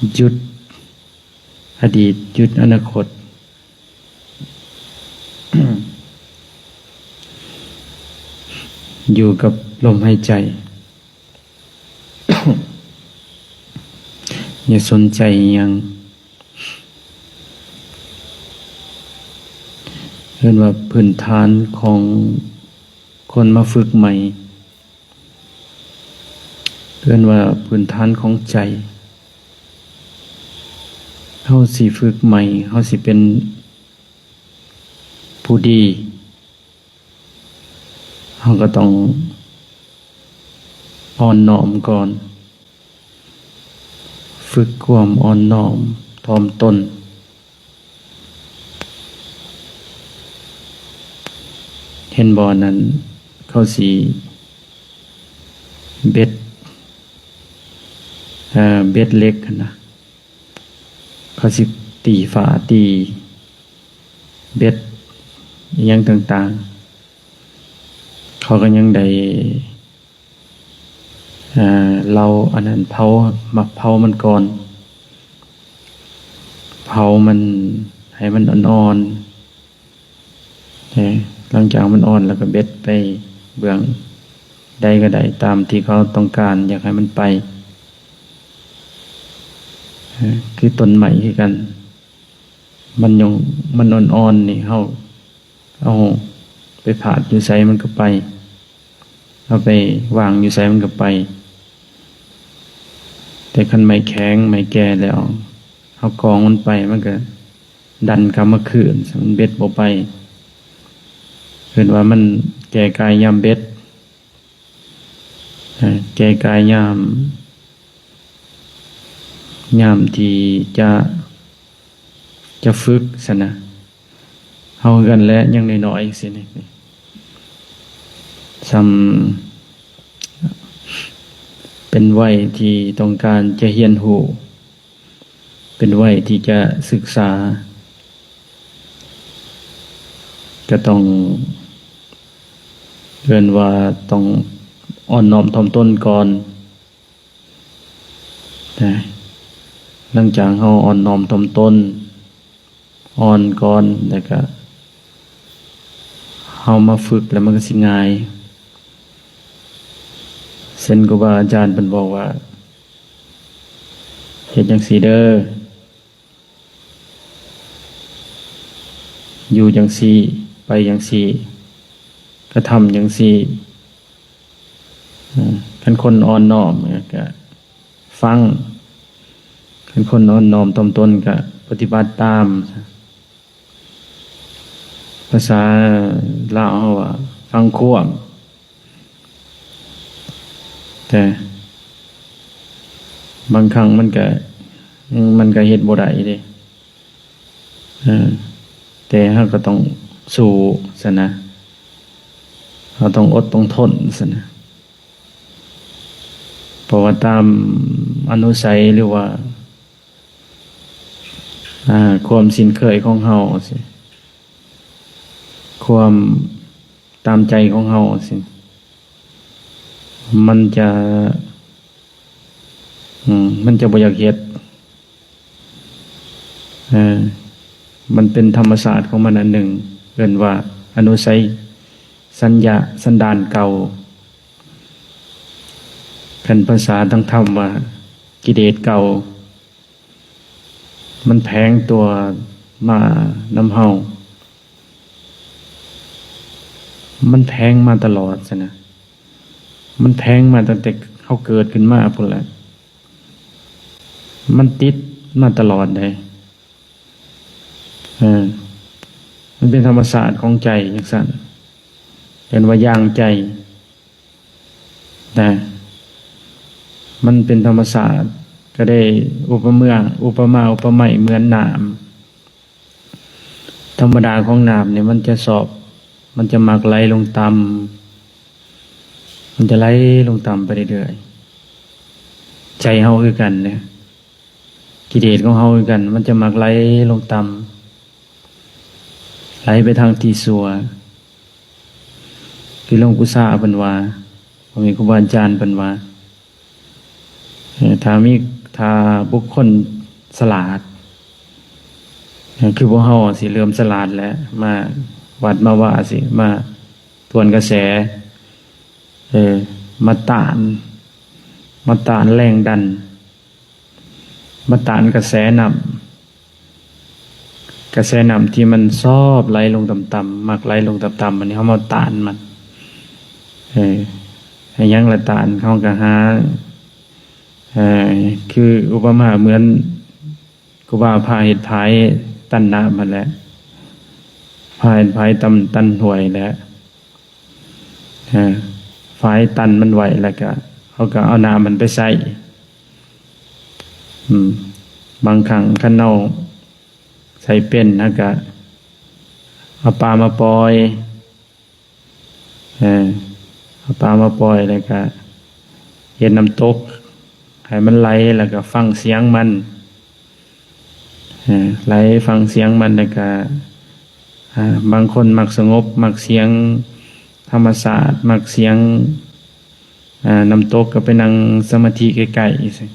ຢຸດອະດີດ, ຢຸດອະນາຄົດ, ຢູ່ກັບລົມຫາຍໃຈ. ຢ່າສົນໃຈອີ່ຫຍັງ. ເອີ້ນວ່າພື້ນຖານຂອງຄົນມາຝຶກໃໝ່, ເອີ້ນວ່າພື້ນຖານຂອງໃຈ. ເຮົາຊິຝຶກໃໝ່, ເຮົາຊິເປັນຜູ້ດີ, ເຮົາກໍຕ້ອງອ່ອນນ້ອມກ່ອນ, ຝຶກຄວາມອ່ອນນ້ອມຖ່ອມຕົນ. ເຫັນບໍ່ ອັນນັ້ນ ເຂົາຊິເບັດ, ເອີ ເບັດເຫຼັກຫັ້ນນະ. ເຂົາຊິຕີຝາ, ຕີເບັດ ອີ່ຫຍັງຕ່າງໆ, ເຂົາກໍຍັງໄດ້ ເອີ ເລົາອັນນັ້ນ ເຜົາ, ໝາກເຜົາມັນກ່ອນ, ເຜົາມັນໃຫ້ມັນອ່ອນໆ. ເອີ ຫຼັງຈາກມັນອ່ອນແລ້ວກໍເບັດໄປເບື້ອງໃດກໍໄດ້ ຕາມທີ່ເຂົາຕ້ອງການຢາກໃຫ້ມັນໄປ. ເອີ ຄືຕົ້ນໄມ້ຄືກັນ, ມັນຍັງ, ມັນອ່ອນໆນີ້ ເຮົາເອົາໄປພາດຢູ່ໃສມັນກໍໄປ, ເອົາໄປວາງຢູ່ໃສມັນກໍໄປ. ແຕ່ຄັນໄມ້ແຂງ, ໄມ້ແກ່ແລ້ວ ເຮົາກອງມັນໄປ, ມັນກໍດັນກັບມາຄືນ, ມັນເບັດບໍ່ໄປ. ເອີ້ນວ່າມັນແກ່ກາຍຍາມເບັດ, ເອີ ແກ່ກາຍຍາມ, ຍາມທີ່ຈະ, ຈະຝຶກຊັ້ນນະ. ເຮົາຄືກັນແຫຼະ, ຍັງນ້ອຍໆ ຈັ່ງຊີ້ນີ້, ສ່ຳເປັນໄວທີ່ຕ້ອງການຈະຮຽນຮູ້, ເປັນໄວທີ່ຈະສຶກສາ, ກໍຕ້ອງ, ເອີ້ນວ່າຕ້ອງອ່ອນນ້ອມຖ່ອມຕົນກ່ອນ. ນະ, ຫຼັງຈາກເຮົາອ່ອນນ້ອມຖ່ອມຕົນ, ອ່ອນກ່ອນ, ແລ້ວກະເຮົາມາຝຶກ ແລ້ວມັນກໍຊິງ່າຍ. ເຊັ່ນ ຄູບາອາຈານເພິ່ນບອກວ່າ ເຮັດຈັ່ງຊີ້ເດີ, ຢູ່ຈັ່ງຊີ້, ໄປຈັ່ງຊີ້, ກະທຳຈັ່ງຊີ້. ເອີ ຄັນຄົນອ່ອນນ້ອມກໍຟັງ, ຄັນຄົນອ່ອນນ້ອມຖ່ອມຕົນກໍປະຕິບັດຕາມ. ພາສາລາວເຮົາວ່າຟັງຄວາມ. ແຕ່ບາງຄັ້ງມັນກະ, ມັນກະເຮັດບໍ່ໄດ້ເດ້. ເອີ ແຕ່ເຮົາກໍຕ້ອງສູ້ຊັ້ນນະ, ເຮົາຕ້ອງອົດຕ້ອງທົນຊັ້ນນະ. ເພາະວ່າຕາມອະນຸໄສ ຫຼືວ່າ ອາ ຄວາມຊິນເຄີຍຂອງເຮົາຊີ້, ຄວາມຕາມໃຈຂອງເຮົາຊີ້, ມັນຈະ, ອືມ, ມັນຈະບໍ່ຢາກເຮັດ. ເອີ, ມັນເປັນທຳມະຊາດຂອງມັນອັນໜຶ່ງ, ເອີ້ນວ່າອະນຸໄສ ສັນຍະ ສັນດານເກົ່າ. ຄັນພາສາທາງທຳວ່າກິເລດເກົ່າ. ມັນແຝງຕົວມານຳເຮົາ, ມັນແຝງມາຕະຫຼອດຊັ້ນນະ, ມັນແຝງມາຕັ້ງແຕ່ເຮົາເກີດຂຶ້ນມາພຸ້ນແຫຼະ, ມັນຕິດມາຕະຫຼອດເດ້. ເອີ, ມັນເປັນທຳມະຊາດຂອງໃຈຈັ່ງຊັ້ນ, ເອີ້ນວ່າຢາງໃຈ. ນະ, ມັນເປັນທຳມະຊາດ, ກໍໄດ້ອຸປະເມືອງ, ອຸປະມາ ອຸປະໄມເໝືອນນ້ຳ. ທຳມະດາຂອງນ້ຳນີ້ ມັນຈະຊອບ, ມັນຈະມັກໄຫຼລົງຕ່ຳ, ມັນຈະໄຫຼລົງຕ່ຳໄປເລື້ອຍໆ. ໃຈເຮົາຄືກັນເດ້, ກິເລດຂອງເຮົາຄືກັນ, ມັນຈະມັກໄຫຼລົງຕ່ຳ. ໄຫຼໄປທາງທີ່ຊົ່ວ. ຄືຫຼວງປູ່ຊາເພິ່ນວ່າ, ບໍ່ມີຄູບາອາຈານເພິ່ນວ່າ, ເອີ, ຖ້າມີ ຖ້າບຸກຄົນສະຫຼາດ ຄືພວກເຮົາຊິເລີ່ມສະຫຼາດແລ້ວ ມາວັດມາວາຊິ ມາທວນກະແສ ເອີ ມາຕ້ານ ມາຕ້ານແຮງດັນ ມາຕ້ານກະແສນ້ຳ ກະແສນ້ຳທີ່ມັນຊອບໄຫຼລົງຕ່ຳໆ ມັກໄຫຼລົງຕ່ຳໆ ບາດນີ້ເຮົາມາຕ້ານມັນ ເອີ ໃຫ້ຫຍັງລະຕ້ານ ເຮົາກະຫາ ເອີ ຄືອຸປະມາເໝືອນ ຄູບາພາເຮັດຝາຍຕັນນ້ຳຫັ້ນແຫຼະ ພາເຮັດຝາຍຕັນ ຕັນຫ້ວຍແຫຼະ ເອີ ຝາຍຕັນມັນໄວ້ ແລ້ວກະເຮົາກະເອົານ້ຳມັນໄປໃສ່ ອືມ ບາງຄັ້ງຄັນເຮົາໃສ່ເປັນ ເຮົາກະເອົາປາມາປ່ອຍ ເອີ ເອົາປາມາປ່ອຍ ແລ້ວກະເຮັດນ້ຳຕົກໃຫ້ມັນໄຫຼ ແລ້ວກະຟັງສຽງມັນ ເອີ ໄຫຼຟັງສຽງມັນ ແລ້ວກະ ອາ ບາງຄົນມັກສະຫງົບ ມັກສຽງທຳມະຊາດ ມັກສຽງ ອາ ນ້ຳຕົກ ກະໄປນັ່ງສະມາທິໃກ້ໆ ຈັ່ງຊີ້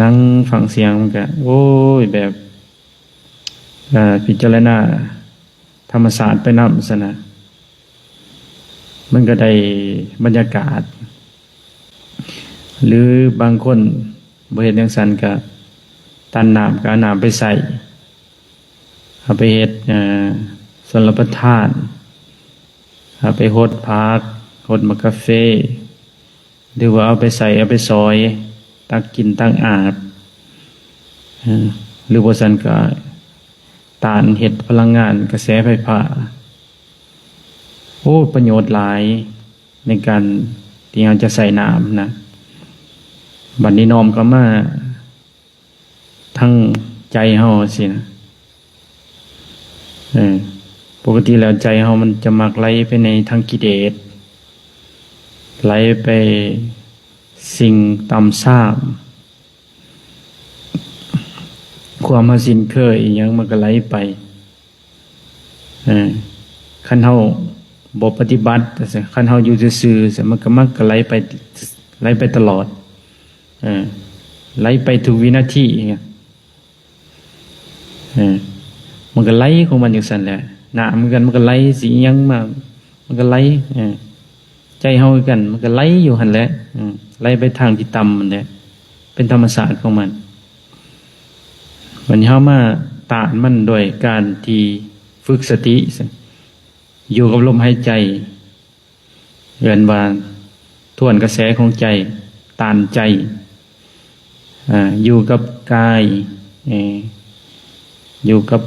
ນັ່ງຟັງສຽງ ມັນກະ ໂອ້ຍ ແບບ ອາ ພິຈາລະນາທຳມະຊາດໄປນຳຊັ້ນນະ ມັນກະໄດ້ບັນຍາກາດ ຫຼືບາງຄົນບໍ່ເຮັດຈັ່ງຊັ້ນ ກະຕັນນ້ຳ ກະເອົານ້ຳໄປໃສ່ ເອົາໄປເຮັດ ເອີ ຊົນລະປະທານ ເອົາໄປຫົດຜັກ ຫົດໝາກກາເຟ ຫຼືວ່າເອົາໄປໃສ່ ເອົາໄປສອຍ ຕັກກິນ ຕັກອາບ ເອີ ຫຼືບໍ່ຊັ້ນກະຕ້ານເຮັດພະລັງງານກະແສໄຟຟ້າ ໂອ້ ປະໂຫຍດຫຼາຍໃນການທີ່ເຮົາຈະໃຊ້ນ້ຳນະ ບາດນີ້ນ້ອມເຂົ້າມາ ທັງໃຈເຮົາຊີ້ນະ ເອີ ປົກກະຕິແລ້ວໃຈເຮົາມັນຈະມັກໄຫຼໄປໃນທາງກິເລດ ໄຫຼໄປສິ່ງຕ່ຳຊາມ ຄວາມເຮົາຊິນເຄີຍອີ່ຫຍັງມັນກະໄຫຼໄປ. ເອີ ຄັນເຮົາບໍ່ປະຕິບັດ ຄັນເຮົາຢູ່ຊື່ໆ ມັນກະມັກກະໄຫຼໄປ ໄຫຼໄປຕະຫຼອດ ເອີ ໄຫຼໄປທຸກວິນາທີ ເອີ ມັນກະໄຫຼຂອງມັນຈັ່ງຊັ້ນແຫຼະ ນ້ຳຄືກັນ ມັນກະໄຫຼ ຊິອີ່ຫຍັງມາ ມັນກະໄຫຼ ເອີ ໃຈເຮົາຄືກັນ ມັນກະໄຫຼຢູ່ຫັ້ນແຫຼະ ເອີ ໄຫຼໄປທາງທີ່ຕ່ຳຫັ້ນແຫຼະ ເປັນທຳມະຊາດຂອງມັນ. ບັດນີ້ເຮົາມາຕ້ານມັນດ້ວຍການທີ່ຝຶກສະຕິ ຢູ່ກັບລົມຫາຍໃຈ ເອີ້ນວ່າທວນກະແສຂອງໃຈ ຕ້ານໃຈ ອາ ຢູ່ກັບກາຍ ເອີ ຢູ່ກັບ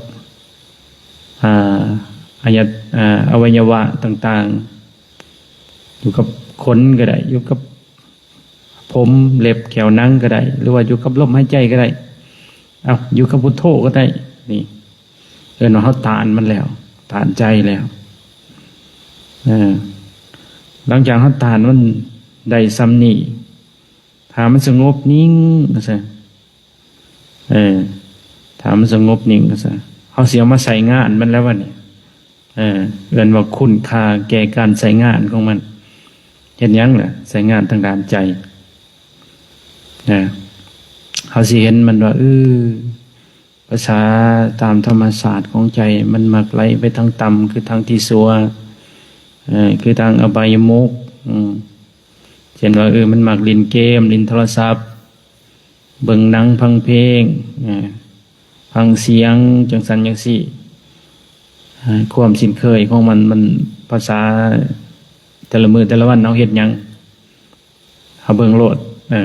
ອາ ອາຍະ ອາ ອະໄວຍະວະຕ່າງໆ ຢູ່ກັບຂົນກະໄດ້ ຢູ່ກັບ ຜົມ ເລັບ ແຂ້ວ ໜັງກະໄດ້ ຫຼືວ່າຢູ່ກັບລົມຫາຍໃຈກະໄດ້ ເອົາ ຢູ່ກັບພຸດໂທກະໄດ້ ນີ້ ເອີ້ນວ່າເຮົາຕ້ານມັນແລ້ວ ຕ້ານໃຈແລ້ວ ເອີ ຫຼັງຈາກເຮົາຕ້ານມັນໄດ້ສ່ຳນີ້ ຖ້າມັນສະຫງົບນິ່ງ ວ່າຊັ້ນ ເອີ ຖ້າມັນສະຫງົບນິ່ງ ວ່າຊັ້ນ ເຮົາຊິເອົາມາໃຊ້ງານມັນແລ້ວບັດນີ້ ເອີ ເອີ້ນວ່າຄຸນຄ່າແກ່ການໃຊ້ງານຂອງມັນ ເຮັດຫຍັງລະ ໃຊ້ງານທາງດ້ານໃຈ ເອີ ເຮົາຊິເຫັນມັນວ່າ ເອີ ພາສາຕາມທຳມະຊາດຂອງໃຈ ມັນມັກໄຫຼໄປທາງຕ່ຳ ຄືທາງທີ່ຊົ່ວ ເອີ ຄືທາງອະບາຍະມຸກ ເຊັ່ນວ່າ ເອີ ມັນມັກຫຼິ້ນເກມ ຫຼິ້ນໂທລະສັບ ເບິ່ງໜັງ ຟັງເພງ ເອີ ຟັງສຽງ ຈັ່ງຊັ້ນຈັ່ງຊີ້ ເອີ ຄວາມຊິນເຄີຍຂອງມັນ ມັນ ພາສາແຕ່ລະມື້ແຕ່ລະວັນເຮົາເຮັດຫຍັງ ເຮົາເບິ່ງໂລດ ເອີ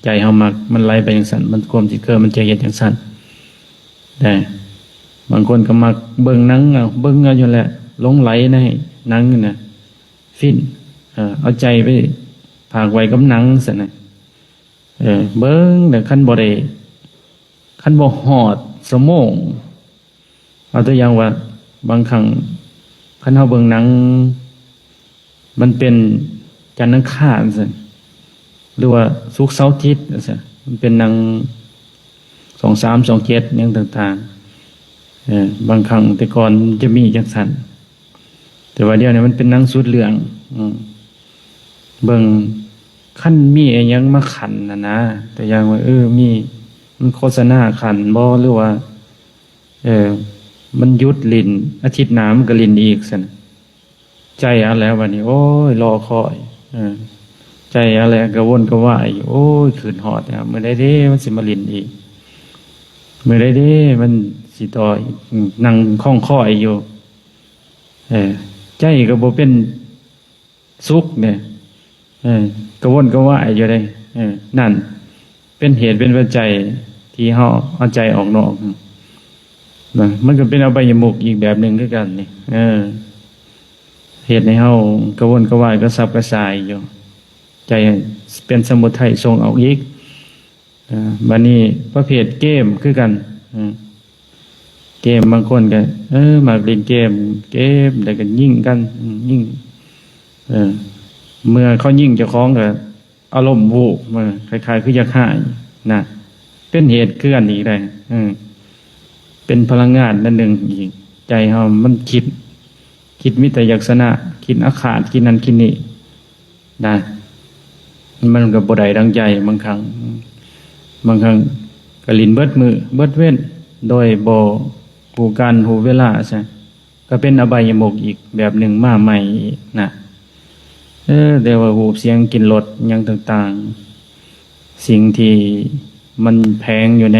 ໃຈເຮົາມັກ ມັນໄຫຼໄປຈັ່ງຊັ້ນ ມັນ ຄວາມຊິນເຄີຍມັນຈະເຮັດຈັ່ງຊັ້ນ ແຕ່ບາງຄົນກະມັກເບິ່ງໜັງ ເອົາ ເບິ່ງເອົາຢູ່ແຫຼະ ຫຼົງໄຫຼໃນໜັງຫັ້ນນະ ຟິນ ເອີ ເອົາໃຈໄປຝາກໄວ້ກັບໜັງຊັ້ນນະ ເອີ ເບິ່ງແລ້ວ ຄັນບໍ່ໄດ້ ຄັນບໍ່ຮອດຊົ່ວໂມງ ເອົາຕົວຢ່າງວ່າ ບາງຄັ້ງຄັນເຮົາເບິ່ງໜັງ ມັນເປັນຈັນອັງຄານຊັ້ນ ຫຼືວ່າສຸກເສົາອາທິດຊັ້ນ ມັນເປັນໜັງຊ່ອງສາມ ຊ່ອງເຈັດ ຫຍັງຕ່າງໆ ເອີ ບາງຄັ້ງແຕ່ກ່ອນມັນຈະມີຈັ່ງຊັ້ນ ແຕ່ວ່າດຽວນີ້ມັນເປັນໜັງສຸດເລື່ອງ ເບິ່ງ ຄັນມີອີ່ຫຍັງມາຂັນຫັ້ນນະ ຕົວຢ່າງວ່າ ເອີ ມີ ມັນໂຄສະນາຂັນບໍ່ ຫຼືວ່າ ເອີ ມັນຢຸດຫຼິ້ນ ອາທິດໜ້າມັນກໍຫຼິ້ນອີກຊັ້ນ. ໃຈເອົາແລ້ວບັດນີ້ ໂອ້ຍ ລໍຄອຍ ເອີ ໃຈເອົາແລ້ວ ກະວົນກະວາຍຢູ່ ໂອ້ຍ ຄຶດຮອດ ມື້ໃດເດມັນຊິມາຫຼິ້ນອີກ ມື້ໃດເດມັນຊິຕໍ່ອີກ ນັ່ງຄອງຄອຍຢູ່ ເອີ ໃຈກໍບໍ່ເປັນ ສຸກເດ້ ເອີ ກະວົນກະວາຍຢູ່ເດ້ ເອີ ນັ້ນເປັນເຫດເປັນປັດໄຈທີ່ເຮົາເອົາໃຈອອກນອກນະ ມັນກໍເປັນອະບາຍະມຸກອີກແບບໜຶ່ງຄືກັນນີ້ ເອີ ເຮັດໃຫ້ເຮົາກະວົນກະວາຍກະສັບກະສ່າຍຢູ່ ໃຈເປັນສະມຸໄທສົ່ງອອກອີກ. ເອີ ບາດນີ້ປະເພດເກມຄືກັນ ເອີ ເກມ ບາງຄົນກໍ ເອີ ມັກຫຼິ້ນເກມ ເກມ ແລ້ວກໍຍິງກັນ ຍິງ ເອີ ເມື່ອເຂົາຍິງເຈົ້າຂອງກໍອາລົມວູບ ເອີ ຄ້າຍໆຄືຢາກຮ້າຍນະ ເປັນເຫດຄືກັນອີກໄດ໋ ເອີ ເປັນພະລັງງານອັນໜຶ່ງອີກ ໃຈເຮົາມັນຄິດ ຄິດມີແຕ່ຢາກຊະນະ ຄິດອາຄາດ ຄິດນັ້ນຄິດນີ້ ນະ ມັນກໍບໍ່ໄດ້ດັ່ງໃຈ ບາງຄັ້ງ ບາງຄັ້ງກໍຫຼິ້ນເບິດມື້ເບິດເວັນ ໂດຍບໍ່ຮູ້ການຮູ້ເວລາຊະ ກໍເປັນອະບາຍະມຸກອີກແບບໜຶ່ງມາໃໝ່ອີກນະ ເອີ ແຕ່ວ່າຮູບສຽງ ກິ່ນ ລົດ ຫຍັງຕ່າງໆ ສິ່ງທີ່ມັນແຝງຢູ່ໃນ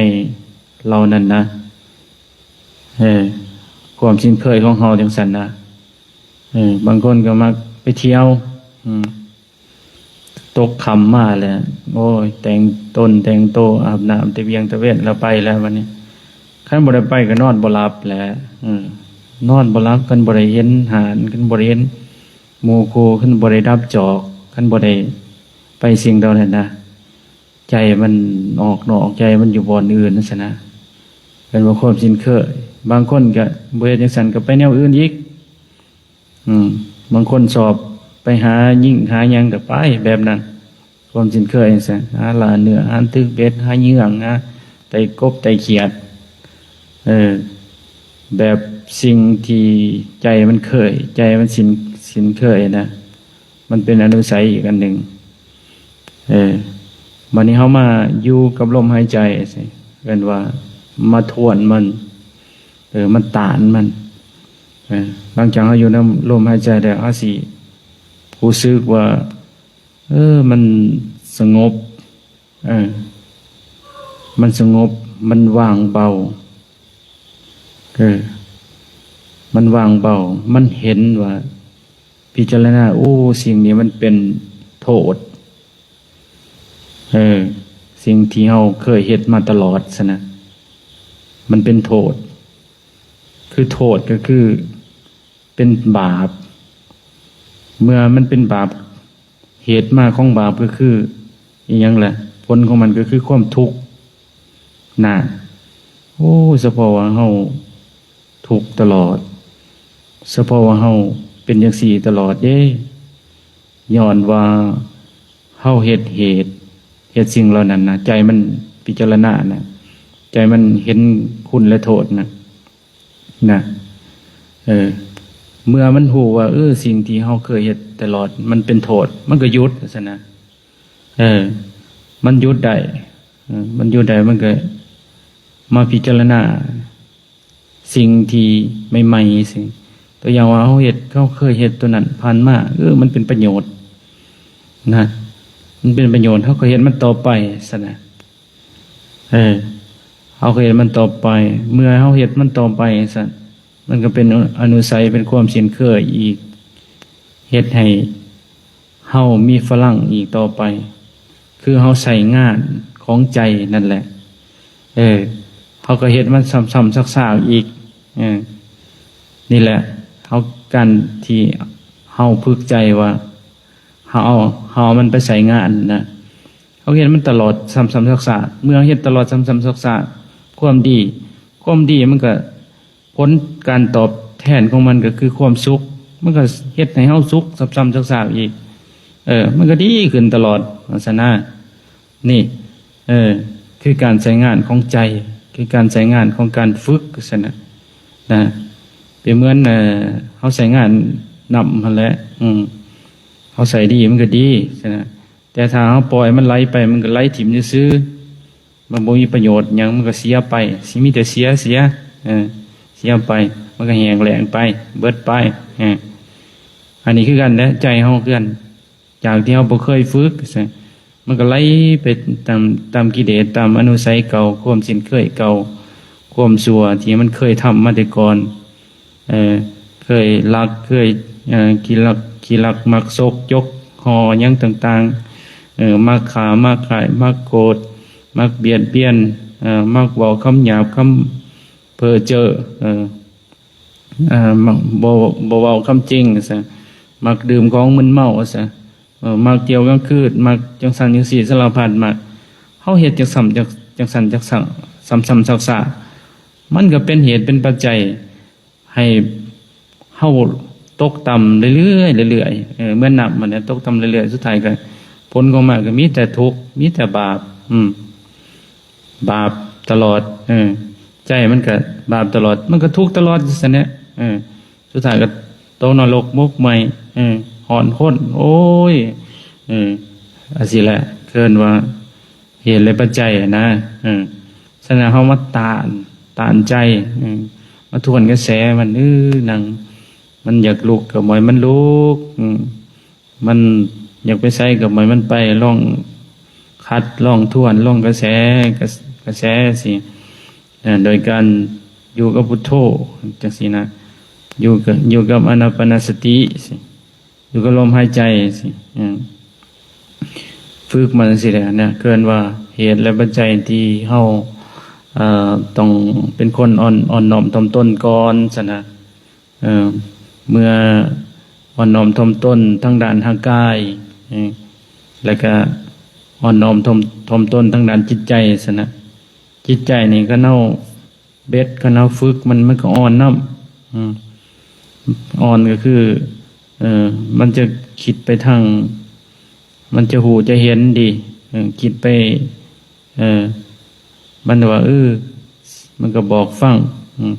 ເຫຼົ່ານັ້ນນະ ເອີ ຄວາມຊິນເຄີຍຂອງເຮົາຈັ່ງຊັ້ນນະ ເອີ ບາງຄົນກໍມັກໄປທ່ຽວ ອືມ ຕົກຄ່ຳມາແລ້ວ ໂອ້ຍ ແຕ່ງຕົນແຕ່ງໂຕ ອາບນ້ຳແຕ່ວຽງຕາເວັນ ແລ້ວໄປແລ້ວບັດນີ້ ຄັນບໍ່ໄດ້ໄປກໍນອນບໍ່ຫຼັບແຫຼະ ເອີ ນອນບໍ່ຫຼັບ ຄັນບໍ່ໄດ້ເຫັນຮ້ານ ຄັນບໍ່ໄດ້ເຫັນໝູ່ຄູ່ ຄັນບໍ່ໄດ້ດັບຈອກ ຄັນບໍ່ໄດ້ໄປສິ່ງເຫຼົ່ານັ້ນນະ ໃຈມັນອອກນອກ ໃຈມັນຢູ່ບ່ອນອື່ນຊັ້ນນະ ເອີ້ນວ່າຄວາມຊິນເຄີຍ. ບາງຄົນກໍບໍ່ເຮັດຈັ່ງຊັ້ນ ກໍໄປແນວອື່ນອີກ ອືມ ບາງຄົນຊອບໄປຫາຍິງຫາຫຍັງກໍໄປແບບນັ້ນ ຄວາມຊິນເຄີຍຈັ່ງຊັ້ນ ຫາລ່າເນື້ອ ຫາຖືກເບັດ ຫາເຫຍື່ອງ ຫາໄຕ່ກົບໄຕ່ຂຽດ ເອີ ແບບສິ່ງທີ່ໃຈມັນເຄີຍ ໃຈມັນຊິນ ຊິນເຄີຍນະ ມັນເປັນອະນຸໄສອີກອັນໜຶ່ງ ເອີ ບາດນີ້ເຮົາມາຢູ່ກັບລົມຫາຍໃຈ ເອີ້ນວ່າມາທວນມັນ ເອີ ມາຕ້ານມັນ ເອີ ຫຼັງຈາກເຮົາຢູ່ນຳລົມຫາຍໃຈແລ້ວ ເຮົາຊິຮູ້ສຶກວ່າ ເອີ ມັນສະຫງົບ ເອີ ມັນສະຫງົບ ມັນວ່າງເບົາ ເອີ ມັນວ່າງເບົາ ມັນເຫັນວ່າ ພິຈາລະນາ ໂອ້ ສິ່ງນີ້ມັນເປັນໂທດ ເອີ ສິ່ງທີ່ເຮົາເຄີຍເຮັດມາຕະຫຼອດຊັ້ນນະ ມັນເປັນໂທດ ຄືໂທດກໍຄືເປັນບາບ ເມື່ອມັນເປັນບາບ ເຫດມາຂອງບາບກໍຄືອີ່ຫຍັງລະ? ຜົນຂອງມັນກໍຄືຄວາມທຸກນະ. ໂອ້ ສະເພາະວ່າເຮົາທຸກຕະຫຼອດ, ສະເພາະວ່າເຮົາເປັນຈັ່ງຊີ້ຕະຫຼອດເດ້, ຍ້ອນວ່າເຮົາເຮັດເຫດ ເຮັດສິ່ງເຫຼົ່ານັ້ນນະ, ໃຈມັນພິຈາລະນານະ, ໃຈມັນເຫັນຄຸນ ແລະ ໂທດນະ. ນະ ເອີ ເມື່ອມັນຮູ້ວ່າ ເອີ ສິ່ງທີ່ເຮົາເຄີຍເຮັດຕະຫຼອດມັນເປັນໂທດ, ມັນກໍຢຸດຊັ້ນນະ. ເອີ ມັນຢຸດໄດ້, ເອີ ມັນຢຸດໄດ້, ມັນກໍມາພິຈາລະນາສິ່ງທີ່ໃໝ່ໆ ຊິ ຕົວຢ່າງວ່າເຮົາເຮັດ, ເຮົາເຄີຍເຮັດຕົວນັ້ນຜ່ານມາ, ເອີ ມັນເປັນປະໂຫຍດນະ, ມັນເປັນປະໂຫຍດ, ເຮົາກໍເຮັດມັນຕໍ່ໄປຊັ້ນນະ. ເອີ ເຮົາກໍເຮັດມັນຕໍ່ໄປ, ເມື່ອເຮົາເຮັດມັນຕໍ່ໄປຈັ່ງຊັ້ນ, ມັນກໍເປັນອະນຸໄສ, ເປັນຄວາມຊິນເຄີຍອີກ, ເຮັດໃຫ້ເຮົາມີພະລັງອີກຕໍ່ໄປ, ຄືເຮົາໃຊ້ງານຂອງໃຈນັ້ນແຫຼະ. ເອີ ເຮົາກໍເຮັດມັນຊ້ຳໆຊາກໆອີກ. ເອີ ນີ້ແຫຼະ ເຮົາ ການທີ່ເຮົາຝຶກໃຈວ່າ ເຮົາເອົາ ເຮົາເອົາມັນໄປໃຊ້ງານນະ, ເຮົາເຮັດມັນຕະຫຼອດຊ້ຳໆຊາກໆ, ເມື່ອເຮັດຕະຫຼອດຊ້ຳໆຊາກໆ, ຄວາມດີ, ຄວາມດີມັນກໍ ຜົນການຕອບແທນຂອງມັນກໍຄືຄວາມສຸກ, ມັນກໍເຮັດໃຫ້ເຮົາສຸກຊ້ຳໆຊາກໆອີກ. ເອີ ມັນກໍດີຂຶ້ນຕະຫຼອດ ວ່າຊັ້ນນະ. ນີ້ ເອີ ຄືການໃຊ້ງານຂອງໃຈ, ຄືການໃຊ້ງານຂອງການຝຶກ ວ່າຊັ້ນນະ ນະ. ເປັນເໝືອນ ເອີ ເຮົາໃຊ້ງານນ້ຳຫັ້ນແຫຼະ, ອືມ ເຮົາໃຊ້ດີມັນກໍດີ ວ່າຊັ້ນນະ. ແຕ່ຖ້າເຮົາປ່ອຍມັນໄຫຼໄປ ມັນກໍໄຫຼຖິ້ມຊື່ໆ ມັນບໍ່ມີປະໂຫຍດຫຍັງ ມັນກໍເສຍໄປ ຊິມີແຕ່ເສຍ ເສຍ ເອີ ເສຍໄປ ມັນກໍແຫ້ງແລ້ງໄປ ເບິດໄປ ເອີ ອັນນີ້ຄືກັນແຫຼະ ໃຈເຮົາຄືກັນ ຈາກທີ່ເຮົາບໍ່ເຄີຍຝຶກ ມັນກໍໄຫຼໄປຕາມ ຕາມກິເລດ ຕາມອະນຸໄສເກົ່າ ຄວາມເຊັ່ນເຄີຍເກົ່າ ຄວາມຊົ່ວທີ່ມັນເຄີຍທຳມາແຕ່ກ່ອນ ເອີ ເຄີຍລັກ ເຄີຍ ເອີ ຂີ້ລັກ ຂີ້ລັກ ມັກສົກ ຈົກຫໍ່ ຫຍັງຕ່າງໆ ເອີ ມັກຂ້າ ມັກຂາຍ ມັກໂກດ ມັກບຽດບຽນ ເອີ ມັກເວົ້າຄຳຫຍາບ ຄຳເພ້ອເຈ້ອ ເອີ ເອີ ມັກບໍ່ ບໍ່ເວົ້າຄຳຈິງວ່າຊະ ມັກດື່ມຂອງມຶນເມົາວ່າຊະ ເອີ ມັກທ່ຽວກາງຄືນ ມັກຈັ່ງຊັ້ນຈັ່ງຊີ້ ສາລະພັດມັກ ເຮົາເຮັດຈັ່ງຊັ້ນ ຈັ່ງ ຈັ່ງຊັ້ນ ຈັ່ງຊັ້ນ ຊ້ຳໆຊາກໆ ມັນກໍເປັນເຫດເປັນປັດໄຈໃຫ້ເຮົາຕົກຕ່ຳເລື້ອຍໆ ເລື້ອຍໆ ເອີ ເໝືອນນ້ຳຫັ້ນແຫຼະ ຕົກຕ່ຳເລື້ອຍໆ ສຸດທ້າຍກໍຜົນຂອງມັນກໍມີແຕ່ທຸກ ມີແຕ່ບາບ ອືມ ບາບຕະຫຼອດ ເອີ ໃຈມັນກໍບາບຕະຫຼອດ ມັນກໍທຸກຕະຫຼອດຢູ່ຊັ້ນແຫຼະ ເອີ ສຸດທ້າຍກໍຕົກນະລົກໝົກໄໝ້ ເອີ ຮ້ອນຮົນ ໂອ້ຍ ເອີ ອັນຊີ້ແຫຼະ ເອີ້ນວ່າເຫດ ແລະ ປັດໄຈນະ ເອີ ສະນັ້ນເຮົາມາຕ້ານ ຕ້ານໃຈ ເອີ ມາທວນກະແສມັນ ເອີ ນັ່ງ ມັນຢາກລຸກກໍບໍ່ໃຫ້ມັນລຸກ ເອີ ມັນຢາກໄປໃສກໍບໍ່ໃຫ້ມັນໄປ ລອງຂັດ ລອງທວນ ລອງກະແສ ກະ ກະແສຊີ້ ເອີ ໂດຍການຢູ່ກັບພຸດໂທ ຈັ່ງຊີ້ນະ ຢູ່ກັບ ຢູ່ກັບອານາປານະສະຕິຊີ້ ຢູ່ກັບລົມຫາຍໃຈຊີ້ ເອີ ຝຶກມັນຈັ່ງຊີ້ແຫຼະນະ ເອີ້ນວ່າເຫດ ແລະ ປັດໄຈທີ່ເຮົາ ເອີ ຕ້ອງເປັນຄົນອ່ອນ ອ່ອນນ້ອມຖ່ອມຕົນກ່ອນຊັ້ນນະ ເອີ ເມື່ອອ່ອນນ້ອມຖ່ອມຕົນທາງດ້ານຮ່າງກາຍ ເອີ ແລ້ວກະອ່ອນນ້ອມຖ່ອມ ຖ່ອມຕົນທາງດ້ານຈິດໃຈຊັ້ນນະ ຈິດໃຈນີ້ຄັນເຮົາເບັດ ຄັນເຮົາຝຶກມັນ ມັນກໍອ່ອນນຳ ອືມ ອ່ອນກໍຄື ເອີ ມັນຈະຄິດໄປທາງ ມັນຈະຮູ້ຈະເຫັນດີ ເອີ ຄິດໄປ ເອີ ມັນວ່າ ເອີ ມັນກໍບອກຟັງ ອືມ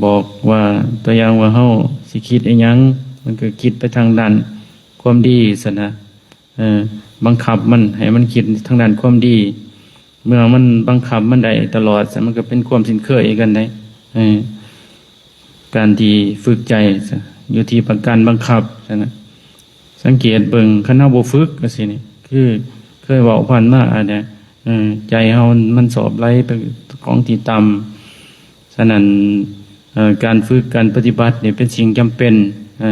ບອກວ່າ ຕົວຢ່າງວ່າເຮົາຊິຄິດອີ່ຫຍັງ ມັນກໍຄິດໄປທາງດ້ານຄວາມດີຊັ້ນນະ ເອີ ບັງຄັບມັນໃຫ້ມັນຄິດທາງດ້ານຄວາມດີ ເມື່ອມັນບັງຄັບມັນໄດ້ຕະຫຼອດ ຊັ້ນມັນກໍເປັນຄວາມຊິນເຄີຍກັນໄດ໋ ເອີ ການທີ່ຝຶກໃຈ ຢູ່ທີ່ປະການບັງຄັບຊັ້ນນະ ສັງເກດເບິ່ງ ຄັນເຮົາບໍ່ຝຶກຈັ່ງຊີ້ນີ້ ຄືເຄີຍເວົ້າຜ່ານມາຫັ້ນແຫຼະ ເອີ ໃຈເຮົາມັນຊອບໄຫຼໄປຂອງທີ່ຕ່ຳ ສະນັ້ນ ເອີ ການຝຶກ ການປະຕິບັດນີ້ເປັນສິ່ງຈຳເປັນ ເອີ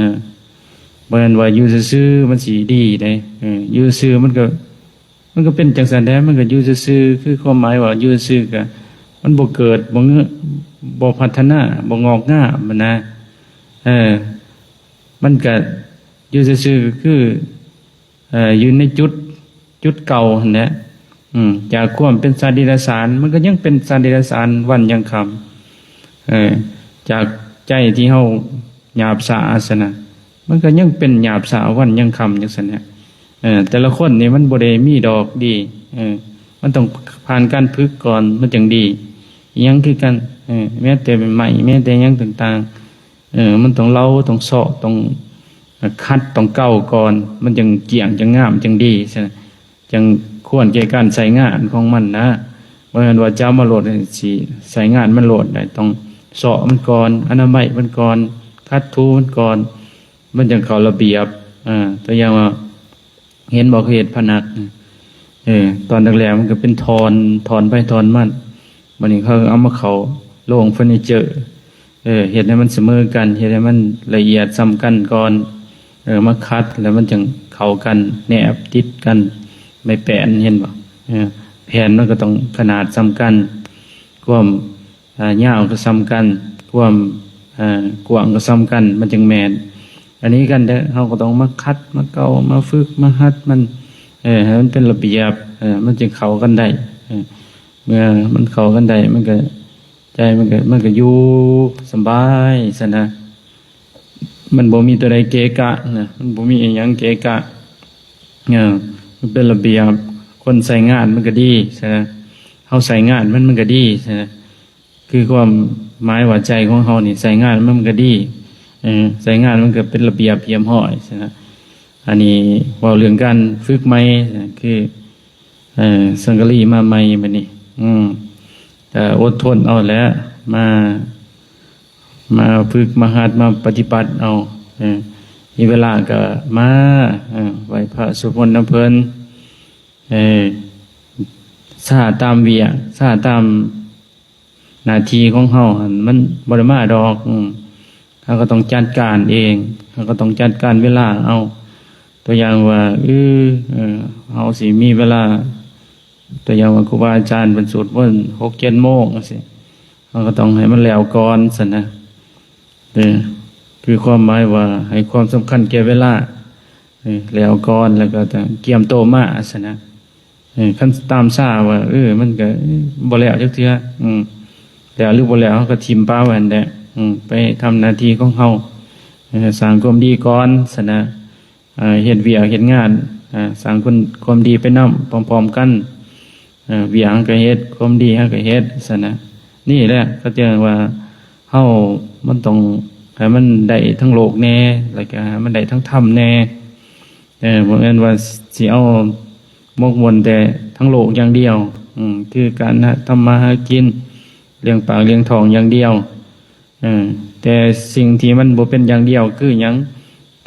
ບໍ່ແມ່ນວ່າຢູ່ຊື່ໆ ມັນຊິດີເດ້ ເອີ ຢູ່ຊື່ມັນກໍ ມັນກໍເປັນຈັ່ງຊັ້ນແຫຼະ ມັນກໍຢູ່ຊື່ໆ ຄືຄວາມໝາຍວ່າຢູ່ຊື່ກໍ ມັນບໍ່ເກີດ ບໍ່ເງີ ບໍ່ພັດທະນາ ບໍ່ງອກງາມຫັ້ນນະ ເອີ ມັນກໍຢູ່ຊື່ໆ ກໍຄື ເອີ ຢູ່ໃນຈຸດ ຈຸດເກົ່າຫັ້ນແຫຼະ ອືມ ຈາກຄວາມເປັນສັດເດຍລະສານ ມັນກໍຍັງເປັນສັດເດຍລະສານວັນຍັງຄ່ຳ ເອີ ຈາກໃຈທີ່ເຮົາຫຍາບຊ້າຊັ້ນນະ ມັນກໍຍັງເປັນຫຍາບຊ້າວັນຍັງຄ່ຳຈັ່ງຊັ້ນແຫຼະ ເອີ ແຕ່ລະຄົນນີ້ມັນບໍ່ໄດ້ມີດອກດີ ເອີ ມັນຕ້ອງຜ່ານການຝຶກກ່ອນ ມັນຈັ່ງດີ ອີ່ຫຍັງຄືກັນ ເອີ ແມ້ແຕ່ໄມ້ ແມ້ແຕ່ຫຍັງຕ່າງໆ ເອີ ມັນຕ້ອງເລົາ ຕ້ອງເຊາະ ຕ້ອງຂັດ ຕ້ອງເກົາກ່ອນ ມັນຈັ່ງກ້ຽງ ຈັ່ງງາມ ຈັ່ງດີ ຈັ່ງຄວນແກ່ການໃຊ້ງານຂອງມັນນະ ບໍ່ແມ່ນວ່າຈັບມາໂລດຊິໃຊ້ງານມັນໂລດໄດ້ ຕ້ອງເຊາະມັນກ່ອນ ອະນາໄມມັນກ່ອນ ຂັດຖູມັນກ່ອນ ມັນຈັ່ງເຂົ້າລະບຽບ ເອີ ຕົວຢ່າງວ່າ ເຫັນບໍ່ ເຂົາເຮັດຜະໜັກ ເອີ ຕອນແລກໆ ມັນກໍເປັນທ່ອນ ທ່ອນໄປທ່ອນມັນ ບາດນີ້ເຂົາເອົາມາເຂົ້າໂລງເຟີນີເຈີ ເອີ ເຮັດໃຫ້ມັນສະເໝີກັນ ເຮັດໃຫ້ມັນລະອຽດສ່ຳກັນກ່ອນ ເອີ ມາຂັດ ແລ້ວມັນຈັ່ງເຂົ້າກັນ ແນບຕິດກັນ ໄມ້ແປ້ນ ເຫັນບໍ່ ເອີ ແຜ່ນມັນກໍຕ້ອງຂະໜາດສ່ຳກັນ ຄວາມ ເອີ ຍາວກໍສ່ຳກັນ ຄວາມ ເອີ ກວ້າງກໍສ່ຳກັນ ມັນຈຶ່ງແມ່ນ ອັນນີ້ກັນເດີ ເຮົາກໍຕ້ອງມາຂັດ ມາເກົາ ມາຝຶກ ມາຫັດມັນ ເອີ ໃຫ້ມັນເປັນລະບຽບ ເອີ ມັນຈຶ່ງເຂົ້າກັນໄດ້ ເອີ ເມື່ອມັນເຂົ້າກັນໄດ້ ມັນກໍ ໃຈມັນກໍ ມັນກໍຢູ່ສະບາຍຊັ້ນນະ ມັນບໍ່ມີຕົວໃດເກະກະນະ ມັນບໍ່ມີອີ່ຫຍັງເກະກະ ເອີ ມັນເປັນລະບຽບ ຄົນໃຊ້ງານມັນກໍດີຊັ້ນນະ ເຮົາໃຊ້ງານມັນ ມັນກໍດີຊັ້ນນະ ຄືຄວາມໝາຍວ່າໃຈຂອງເຮົານີ້ໃຊ້ງານມັນ ມັນກໍດີ ເອີ ໃຊ້ງານມັນກໍເປັນລະບຽບຮຽບຮ້ອຍຊັ້ນນະ ອັນນີ້ເວົ້າເລື່ອງການຝຶກໃໝ່ ຄື ເອີ ສັງກະລີມາໃໝ່ບັດນີ້ ອືມ ກະອົດທົນເອົາແຫຼະ ມາ ມາຝຶກ ມາຫັດ ມາປະຕິບັດເອົາ ເອີ ມີເວລາກະມາ ເອີ ໄຫວ້ພະສວດມົນນຳເພິ່ນ ເອີ ຊ້າຕາມວຽກ ຊ້າຕາມ ໜ້າທີ່ຂອງເຮົາຫັ້ນມັນບໍ່ໄດ້ມາດອກ ອືມ ເຮົາກໍຕ້ອງຈັດການເອງ ເຮົາກໍຕ້ອງຈັດການເວລາເອົາ ຕົວຢ່າງວ່າ ເອີ ເອີ ເຮົາຊິມີເວລາ ຕົວຢ່າງວ່າ ຄູບາອາຈານເພິ່ນສວດມົນຫົກເຈັດໂມງຈັ່ງຊີ້ ເຮົາກໍຕ້ອງໃຫ້ມັນແລ້ວກ່ອນຊັ້ນນະ ເອີ ຄືຄວາມໝາຍວ່າໃຫ້ຄວາມສຳຄັນແກ່ເວລາ ເອີ ແລ້ວກ່ອນ ແລ້ວກໍຕ້ອງກຽມໂຕມາຊັ້ນນະ ເອີ ຄັນຕາມຊ້າວ່າ ເອີ ມັນກໍ ເອີ ບໍ່ແລ້ວຈັກເທື່ອ ອືມ ແລ້ວຫຼືບໍ່ແລ້ວ ເຮົາກໍຖິ້ມປະໄວ້ຫັ້ນແຫຼະ ອືມ ໄປທຳໜ້າທີ່ຂອງເຮົາ ເອີ ສ້າງຄວາມດີກ່ອນຊັ້ນນະ ເອີ ເຮັດວຽກເຮັດງານ ເອີ ສ້າງຄຸນຄວາມດີໄປນຳພ້ອມໆກັນ ເອີ ວຽກເຮົາກໍເຮັດ ຄວາມດີເຮົາກໍເຮັດຊັ້ນນະ ນີ້ແຫຼະເຂົາເອີ້ນວ່າ ເຮົາມັນຕ້ອງໃຫ້ມັນໄດ້ທັງໂລກແດ່ ແລ້ວກໍໃຫ້ມັນໄດ້ທັງທຳແດ່ ເອີ ບໍ່ແມ່ນວ່າຊິເອົາໝົກໝຸ່ນແຕ່ທັງໂລກຢ່າງດຽວ ອືມ ຄືການທຳມາຫາກິນ ລ້ຽງປາກລ້ຽງທ້ອງຢ່າງດຽວ ເອີ ແຕ່ສິ່ງທີ່ມັນບໍ່ເປັນຢ່າງດຽວຄືຫຍັງ?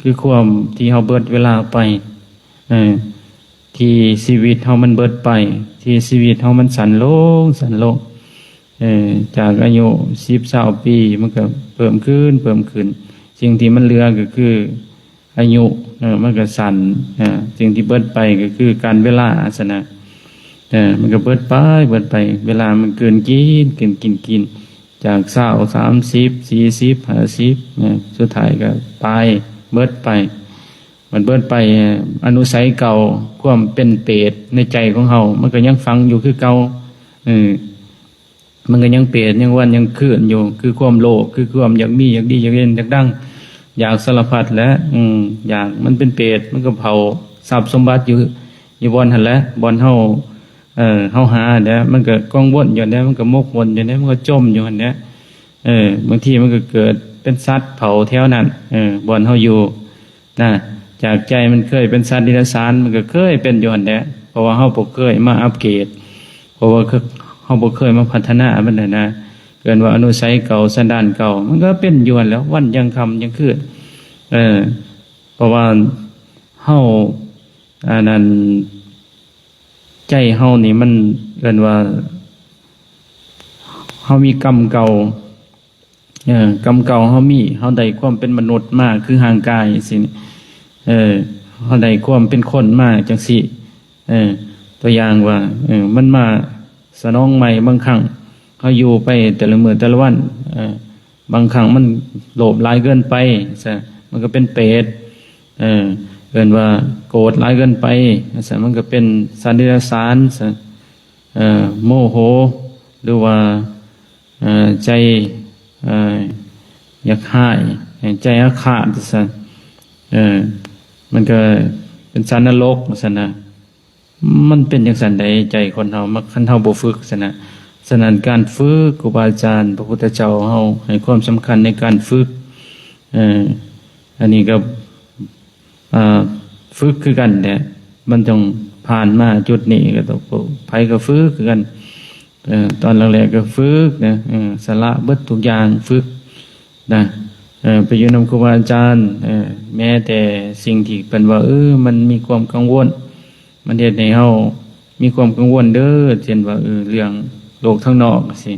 ຄືຄວາມທີ່ເຮົາເບິດເວລາໄປ ເອີ ທີ່ຊີວິດເຮົາມັນເບິດໄປ ທີ່ຊີວິດເຮົາມັນສັ້ນລົງ ສັ້ນລົງ ເອີ ຈາກອາຍຸສິບ ຊາວປີ ມັນກໍເພີ່ມຂຶ້ນ ເພີ່ມຂຶ້ນ ສິ່ງທີ່ມັນເຫຼືອກໍຄືອາຍຸ ເອີ ມັນກໍສັ້ນ ເອີ ສິ່ງທີ່ເບິດໄປກໍຄືການເວລາຊັ້ນນະ ເອີ ມັນກໍເບິດໄປ ເບິດໄປ ເວລາມັນກືນກິນ ກືນກິນ ກິນ ຈາກຊາວ ສາມສິບ ສີ່ສິບ ຫ້າສິບ ເອີ ສຸດທ້າຍກໍຕາຍ ເບິດໄປ ມັນເບິດໄປ ອະນຸໄສເກົ່າ ຄວາມເປັນເປດໃນໃຈຂອງເຮົາ ມັນກໍຍັງຝັງຢູ່ຄືເກົ່າ ເອີ ມັນກໍຍັງເປດ ຍັງວັນຍັງຄືນຢູ່ ຄືຄວາມໂລບ ຄືຄວາມຢາກມີ ຢາກດີ ຢາກເດັ່ນ ຢາກດັງ ຢາກສາລະພັດແຫຼະ ອືມ ຢາກ ມັນເປັນເປດ ມັນກໍເຜົາຊັບສົມບັດຢູ່ ຢູ່ບ່ອນຫັ້ນແຫຼະ ບ່ອນເຮົາ ເອີ ເຮົາຫາແຫຼະ ມັນກໍກັງວົນຢູ່ແຫຼະ ມັນກໍໝົກໝຸ່ນຢູ່ແຫຼະ ມັນກໍຈົມຢູ່ຫັ້ນແຫຼະ ເອີ ບາງທີມັນກໍເກີດເປັນສັດເຜົາແຖວນັ້ນ ເອີ ບ່ອນເຮົາຢູ່ນະ ຈາກໃຈມັນເຄີຍເປັນສັດເດຍລະສານ ມັນກໍເຄີຍເປັນຢູ່ຫັ້ນແຫຼະ ເພາະວ່າເຮົາບໍ່ເຄີຍມາອັບເກຣດ ເພາະວ່າເຮົາບໍ່ເຄີຍມາພັດທະນາມັນຫັ້ນນະ ເອີ້ນວ່າອະນຸໄສເກົ່າ ສັນດານເກົ່າ ມັນກໍເປັນຢູ່ຫັ້ນແຫຼະ ວັນຍັງຄ່ຳຍັງຄືນ ເອີ ເພາະວ່າເຮົາ ອັນນັ້ນ ໃຈເຮົານີ້ມັນເອີ້ນວ່າ ເຮົາມີກຳເກົ່າ ເອີ ກຳເກົ່າເຮົາມີ ເຮົາໄດ້ຄວາມເປັນມະນຸດມາ ຄືຮ່າງກາຍຈັ່ງຊີ້ ເອີ ເຮົາໄດ້ຄວາມເປັນຄົນມາຈັ່ງຊີ້ ເອີ ຕົວຢ່າງວ່າ ເອີ ມັນມາສະໜອງໃໝ່ ບາງຄັ້ງເຮົາຢູ່ໄປແຕ່ລະມື້ແຕ່ລະວັນ ເອີ ບາງຄັ້ງມັນໂລບຫຼາຍເກີນໄປ ຊະ ມັນກໍເປັນເປດ ເອີ ເອີ້ນວ່າໂກດຫຼາຍເກີນໄປ ຊະ ມັນກໍເປັນສັດເດຍລະສານ ຊະ ເອີ ໂມໂຫ ຫຼືວ່າ ເອີ ໃຈ ເອີ ຢາກຮ້າຍ ໃຈອາຄາດ ຊະ ເອີ ມັນກໍເປັນສັດນະລົກ ຊັ້ນນະ. ມັນເປັນຈັ່ງຊັ້ນໃດ ໃຈຄົນເຮົາ ມັກ ຄັນເຮົາບໍ່ຝຶກຊັ້ນນະ. ສະນັ້ນ ການຝຶກ ຄູບາອາຈານ ພະພຸດທະເຈົ້າເຮົາໃຫ້ຄວາມສຳຄັນໃນການຝຶກ ເອີ ອັນນີ້ກໍ ເອີ ຝຶກຄືກັນແຫຼະ ມັນຕ້ອງຜ່ານມາຈຸດນີ້ ກໍຕ້ອງ ໃຜກໍຝຶກຄືກັນ ເອີ ຕອນແລກໆກໍຝຶກນະ ເອີ ສະຫຼະເບິດທຸກຢ່າງຝຶກນະ ເອີ ໄປຢູ່ນຳຄູບາອາຈານ ເອີ ແມ້ແຕ່ສິ່ງທີ່ເພິ່ນວ່າ ເອີ ມັນມີຄວາມກັງວົນ ມັນເຮັດໃຫ້ເຮົາມີຄວາມກັງວົນເດີ ເຊັ່ນວ່າ ເອີ ເລື່ອງໂລກທາງນອກຊີ້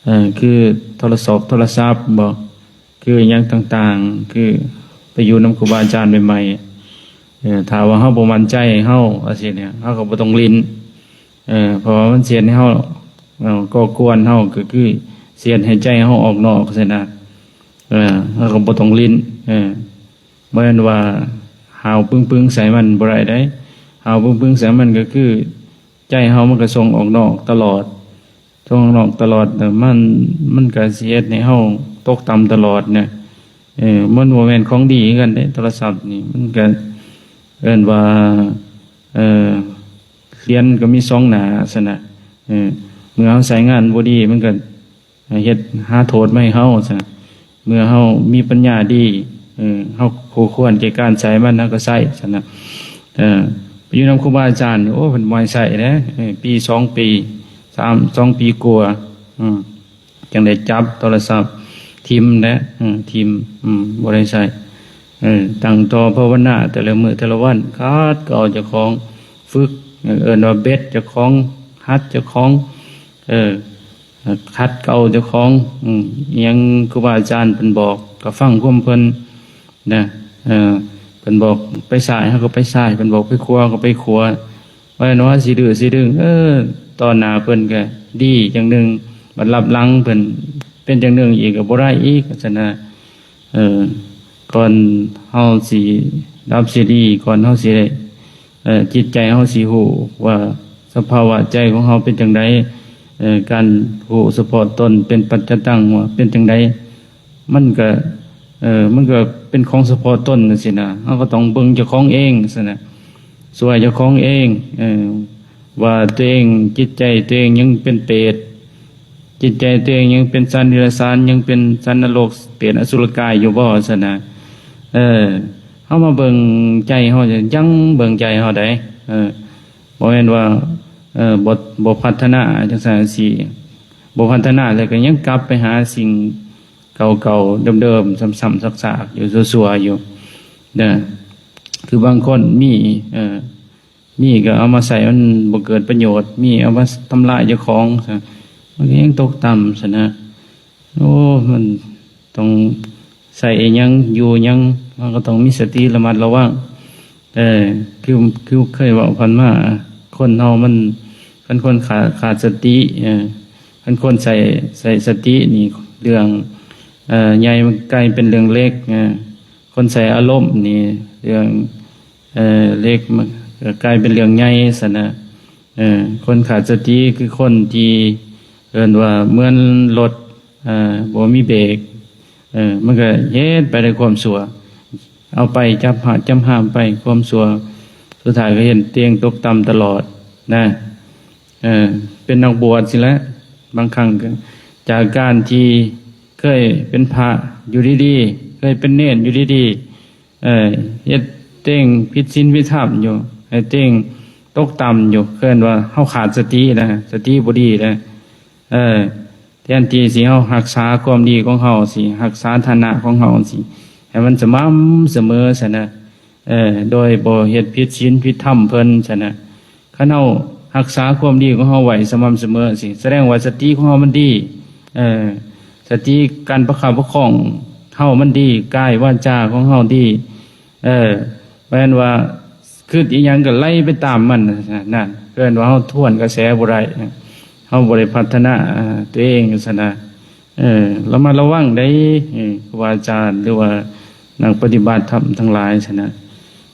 ເອີ ຄືໂທລະສອບໂທລະສັບບໍ ຄືຫຍັງຕ່າງໆ ຄືໄປຢູ່ນຳຄູບາອາຈານໃໝ່ໆ ເອີ ຖ້າວ່າເຮົາບໍ່ໝັ້ນໃຈເຮົາວ່າຊີ້ເນຍ ເຮົາກໍບໍ່ຕ້ອງຫຼິ້ນ ເອີ ເພາະວ່າມັນຊິເຮັດໃຫ້ເຮົາ ເອີ ກໍ່ກວນເຮົາ ກໍຄືຊິເຮັດໃຫ້ໃຈເຮົາອອກນອກຊີ້ນະ ເອີ ເຮົາກໍບໍ່ຕ້ອງຫຼິ້ນ ເອີ ບໍ່ແມ່ນວ່າຫ້າວປຶ້ງໆໃສ່ມັນ ບໍ່ໄດ້ເດ້ ຫ້າວປຶ້ງໆໃສ່ມັນ ກໍຄືໃຈເຮົາມັນກໍສົ່ງອອກນອກຕະຫຼອດ ສົ່ງອອກນອກຕະຫຼອດ ແລ້ວມັນ ມັນກໍຊິເຮັດໃຫ້ເຮົາຕົກຕ່ຳຕະຫຼອດນະ ເອີ ມັນບໍ່ແມ່ນຂອງດີຄືກັນເດ້ ໂທລະສັບນີ້ ມັນກໍເອີ້ນວ່າ ເອີ ຫຼຽນກໍມີສອງໜ້າຊັ້ນນະ ເອີ ເມື່ອເຮົາໃຊ້ງານບໍ່ດີ ມັນກໍ ເຮັດຫາໂທດມາໃຫ້ເຮົາຊັ້ນ ເມື່ອເຮົາມີປັນຍາດີ ເອີ ເຮົາຄູ່ຄວນແກ່ການໃຊ້ມັນ ເຮົາກໍໃຊ້ຊັ້ນນະ. ເອີ ໄປຢູ່ນຳຄູບາອາຈານ ໂອ້ ເພິ່ນບໍ່ໃຫ້ໃຊ້ເດ້ ເອີ ປີສອງປີ ສາມ ສອງປີກວ່າ ອືມ ຈັ່ງໄດ້ຈັບໂທລະສັບຖິ້ມແຫຼະ ເອີ ຖິ້ມ ອືມ ບໍ່ໄດ້ໃຊ້. ເອີ ຕັ້ງຕໍ່ພາວະນາແຕ່ລະມື້ແຕ່ລະວັນ ຂັດເກົາເຈົ້າຂອງ ຝຶກ ເອີ້ນວ່າເບັດເຈົ້າຂອງ ຫັດເຈົ້າຂອງ ເອີ ຂັດເກົາເຈົ້າຂອງ ອືມ ອີ່ຫຍັງຄູບາອາຈານເພິ່ນບອກ ກໍຟັງຄວາມເພິ່ນນະ. ເອີ ເພິ່ນບອກໄປຊ້າຍ ເຮົາກໍໄປຊ້າຍ ເພິ່ນບອກໄປຂວາ ກໍໄປຂວາ. ວ່າເນາະ ຊິດື້ຊິດຶງ ເອີ ຕໍ່ໜ້າເພິ່ນກໍດີຢ່າງໜຶ່ງ ບັດລັບຫຼັງເພິ່ນເປັນຢ່າງໜຶ່ງອີກ ກໍບໍ່ໄດ້ອີກ ວ່າຊັ້ນນະ. ເອີ ກ່ອນເຮົາຊິດັບຊິດີ ກ່ອນເຮົາຊິໄດ້ ເອີ ຈິດໃຈເຮົາຊິຮູ້ວ່າສະພາວະໃຈຂອງເຮົາເປັນຈັ່ງໃດ, ເອີ ການຮູ້ສະເພາະຕົນເປັນປັດຈະຕັງວ່າເປັນຈັ່ງໃດ, ມັນກະ ເອີ ມັນກະເປັນຂອງສະເພາະຕົນຈັ່ງຊີ້ນະ. ເຮົາກໍຕ້ອງເບິ່ງເຈົ້າຂອງເອງຊັ້ນນະ, ຊ່ວຍເຈົ້າຂອງເອງ ເອີ ວ່າຕົວເອງ ຈິດໃຈຕົວເອງຍັງເປັນເປດ, ຈິດໃຈຕົວເອງຍັງເປັນສັດເດຍລະສານ, ຍັງເປັນສັດນະລົກ, ເປດອະສຸລະກາຍຢູ່ບໍ່ຊັ້ນນະ. ເອີ ເຮົາມາເບິ່ງໃຈເຮົາ, ຍັງເບິ່ງໃຈເຮົາໄດ໋. ເອີ ບໍ່ແມ່ນວ່າ ເອີ ບໍ່ ບໍ່ພັດທະນາຈັ່ງຊັ້ນຈັ່ງຊີ້, ບໍ່ພັດທະນາແລ້ວກໍຍັງກັບໄປຫາສິ່ງເກົ່າໆ ເດີມໆ ຊ້ຳໆຊາກໆຢູ່ ຊົ່ວໆຢູ່ເດີ. ຄືບາງຄົນມີ ເອີ ມີກໍເອົາມາໃຊ້ ມັນບໍ່ເກີດປະໂຫຍດ, ມີເອົາມາທຳລາຍເຈົ້າຂອງ ມັນກໍຍັງຕົກຕ່ຳຊັ້ນນະ. ໂອ້ ມັນຕ້ອງໃຊ້ອີ່ຫຍັງ ຢູ່ຫຍັງ ເຮົາກໍຕ້ອງມີສະຕິລະມັດລະວັງ. ເອີ ຄື ຄືເຄີຍເວົ້າຜ່ານມາ ຄົນເຮົາມັນ ຄັນຄົນຂາດ ຂາດສະຕິ ເອີ ຄັນຄົນໃຊ້ ໃຊ້ສະຕິນີ້ ເລື່ອງ ເອີ ໃຫຍ່ມັນກາຍເປັນເລື່ອງເລັກ ເອີ ຄົນໃຊ້ອາລົມນີ້ ເລື່ອງ ເອີ ເລັກມັນກໍກາຍເປັນເລື່ອງໃຫຍ່ຊັ້ນນະ. ເອີ ຄົນຂາດສະຕິຄືຄົນທີ່ເອີ້ນວ່າເໝືອນລົດ ເອີ ບໍ່ມີເບກ ເອີ ມັນກໍເຮັດໄປໃນຄວາມຊົ່ວ, ເອົາໄປຈັບຫາ ຈັບຫາມໄປຄວາມຊົ່ວ, ສຸດທ້າຍກໍເຮັດຕົວເອງຕົກຕ່ຳຕະຫຼອດນະ. ເອີ ເປັນນັກບວດຊີ້ແຫຼະ ບາງຄັ້ງກໍ ຈາກການທີ່ເຄີຍເປັນພະຢູ່ດີໆ ເຄີຍເປັນເນນຢູ່ດີໆ ເອີ ເຮັດຕົວເອງຜິດສິນຜິດທຳຢູ່ ໃຫ້ຕົວເອງຕົກຕ່ຳຢູ່ ເອີ້ນວ່າເຮົາຂາດສະຕິນະ ສະຕິບໍ່ດີນະ. ເອີ ແທນທີ່ຊິເຮົາຮັກສາຄວາມດີຂອງເຮົາ ຊິຮັກສາຖານະຂອງເຮົາ ຊິໃຫ້ມັນສະໝ່ຳສະເໝີຊັ້ນນະ ເອີ ໂດຍບໍ່ເຮັດຜິດສິນຜິດທຳເພິ່ນຊັ້ນນະ. ຄັນເຮົາຮັກສາຄວາມດີຂອງເຮົາໄວ້ສະໝ່ຳສະເໝີຊີ້ ສະແດງວ່າສະຕິຂອງເຮົາມັນດີ ເອີ ສະຕິການປະຄັບປະຄອງເຮົາມັນດີ ກາຍວາຈາຂອງເຮົາດີ ເອີ ແມ່ນວ່າຄິດອີ່ຫຍັງກໍໄຫຼໄປຕາມມັນ ນັ້ນເອີ້ນວ່າເຮົາທວນກະແສບໍ່ໄດ້ ເຮົາບໍ່ໄດ້ພັດທະນາ ເອີ ຕົວເອງຊັ້ນນະ. ເອີ ລະມັດລະວັງໄດ໋ ເອີ ຄູບາອາຈານ ຫຼືວ່ານັກປະຕິບັດທຳທັງຫຼາຍຊັ້ນນະ.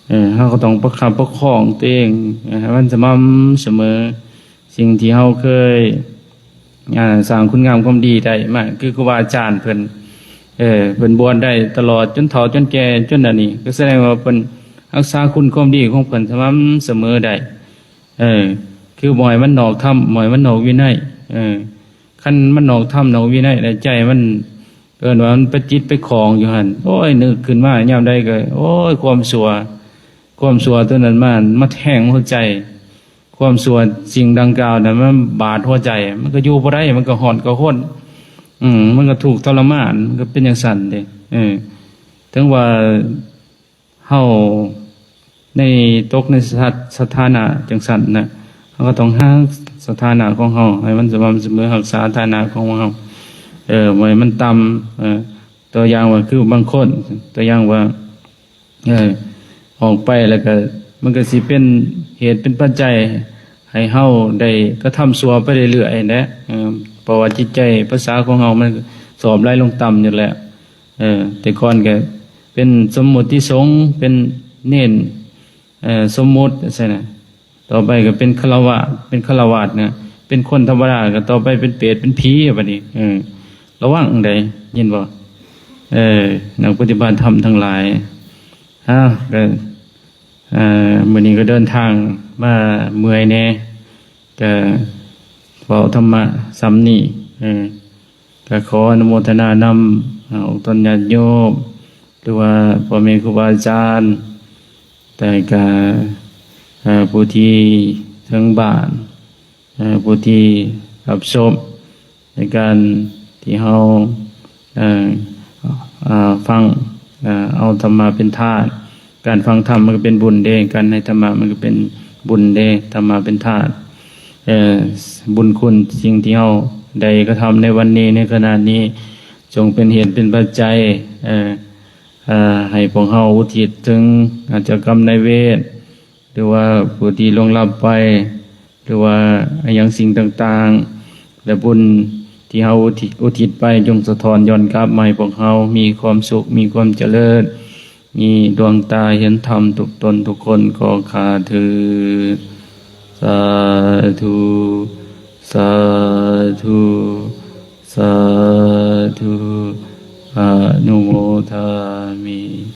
ເອີ ເຮົາກໍຕ້ອງປະຄັບປະຄອງຕົວເອງ ເອີ ໃຫ້ມັນສະໝ່ຳສະເໝີ. ສິ່ງທີ່ເຮົາເຄີຍ ອາ ສ້າງຄຸນງາມຄວາມດີໄດ້ມາ ຄືຄູບາອາຈານເພິ່ນ ເອີ ເພິ່ນບວດໄດ້ຕະຫຼອດຈົນເຖົ້າຈົນແກ່ຈົນອັນນີ້ ກໍສະແດງວ່າເພິ່ນຮັກສາຄຸນຄວາມດີຂອງເພິ່ນສະໝ່ຳສະເໝີໄດ້. ເອີ ຄືບໍ່ໃຫ້ມັນນອກທຳ ບໍ່ໃຫ້ມັນນອກວິໄນ ເອີ ຄັນມັນນອກທຳນອກວິໄນແລ້ວ ໃຈມັນ ເອີ້ນວ່າມັນໄປຕິດໄປຂ້ອງຢູ່ຫັ້ນ ໂອ້ຍ ນຶກຂຶ້ນມາຍາມໃດກໍ ໂອ້ຍ ຄວາມຊົ່ວ ຄວາມຊົ່ວຕົວນັ້ນມາ ມາແທງຫົວໃຈ ຄວາມຊົ່ວສິ່ງດັ່ງກ່າວນັ້ນ ມັນບາດຫົວໃຈ ມັນກໍຢູ່ບໍ່ໄດ້ ມັນກໍຮ້ອນກໍຮົນ ອືມ ມັນກໍທຸກທໍລະມານ ມັນກໍເປັນຈັ່ງຊັ້ນເດ້. ເອີ ເຖິງວ່າ ເຮົາໃນ ຕົກໃນສະຖາ ສະຖານະຈັ່ງຊັ້ນນະ ເຮົາກໍຕ້ອງຮັກສະຖານະຂອງເຮົາໃຫ້ມັນສະໝ່ຳສະເໝີ ຮັກສາຖານະຂອງເຮົາ ເອີ ບໍ່ໃຫ້ມັນຕ່ຳ. ເອີ ຕົວຢ່າງວ່າຄືບາງຄົນ ຕົວຢ່າງວ່າ ເອີ ອອກໄປແລ້ວກໍ ມັນກໍຊິເປັນເຫດເປັນປັດໄຈໃຫ້ເຮົາໄດ້ກະທຳຊົ່ວໄປເລື້ອຍໆແຫຼະ ເອີ ເພາະວ່າຈິດໃຈພາສາຂອງເຮົາມັນຊອບໄຫຼລົງຕ່ຳຢູ່ແລ້ວ. ເອີ ແຕ່ກ່ອນກໍເປັນສົມມຸດຕິສົງ ເປັນເນນ ເອີ ສົມມຸດຈັ່ງຊີ້ນະ ຕໍ່ໄປກໍເປັນຄະລາວາດ ເປັນຄະລາວາດນະ ເປັນຄົນທຳມະດາ ກໍຕໍ່ໄປເປັນເປດເປັນຜີ ບັດນີ້ ເອີ ລະວັງໄດ໋ ຍິນບໍ່ ເອີ ນັກປະຕິບັດທຳທັງຫຼາຍ. ເອົາ ກໍ ເອີ ມື້ນີ້ກໍເດີນທາງມາເມື່ອຍແດ່ ກະເວົ້າທຳມະສ່ຳນີ້ ເອີ ກະຂໍອະນຸໂມທະນານຳ ອາ ອອກຕົນຍາດໂຍມ ຫຼືວ່າພໍ່ແມ່ຄູບາອາຈານ ແຕ່ກະ ເອີ ຜູ້ທີ່ເທິງບ້ານ ເອີ ຜູ້ທີ່ຮັບຊົມໃນການທີ່ເຮົາ ເອີ ເອີ ຟັງ ເອີ ເອົາທຳມະເປັນທານ. ການຟັງທຳມັນກໍເປັນບຸນເດ້, ການໃຫ້ທຳມະມັນກໍເປັນບຸນເດ້, ທຳມະເປັນທານ. ເອີ ບຸນຄຸນສິ່ງທີ່ເຮົາໄດ້ກະທຳໃນວັນນີ້ ໃນຂະນະນີ້ ຈົ່ງເປັນເຫດເປັນປັດໄຈ ເອີ ເອີ ໃຫ້ພວກເຮົາອຸທິດເຖິງເຈົ້າກຳນາຍເວນ ຫຼືວ່າຜູ້ທີ່ລ່ວງລັບໄປ ຫຼືວ່າອີ່ຫຍັງສິ່ງຕ່າງໆ ແລະ ບຸນທີ່ເຮົາອຸທິດ ອຸທິດໄປ ຈົ່ງສະທ້ອນຍ້ອນກັບມາໃຫ້ພວກເຮົາມີຄວາມສຸກ ມີຄວາມຈະເລີນ ມີດວງຕາເຫັນທຳທຸກຕົນທຸກຄົນ ຂໍຂ້າເທີດ. ສາທຸ ສາທຸ ສາທຸ ອະນຸໂມທາມິ.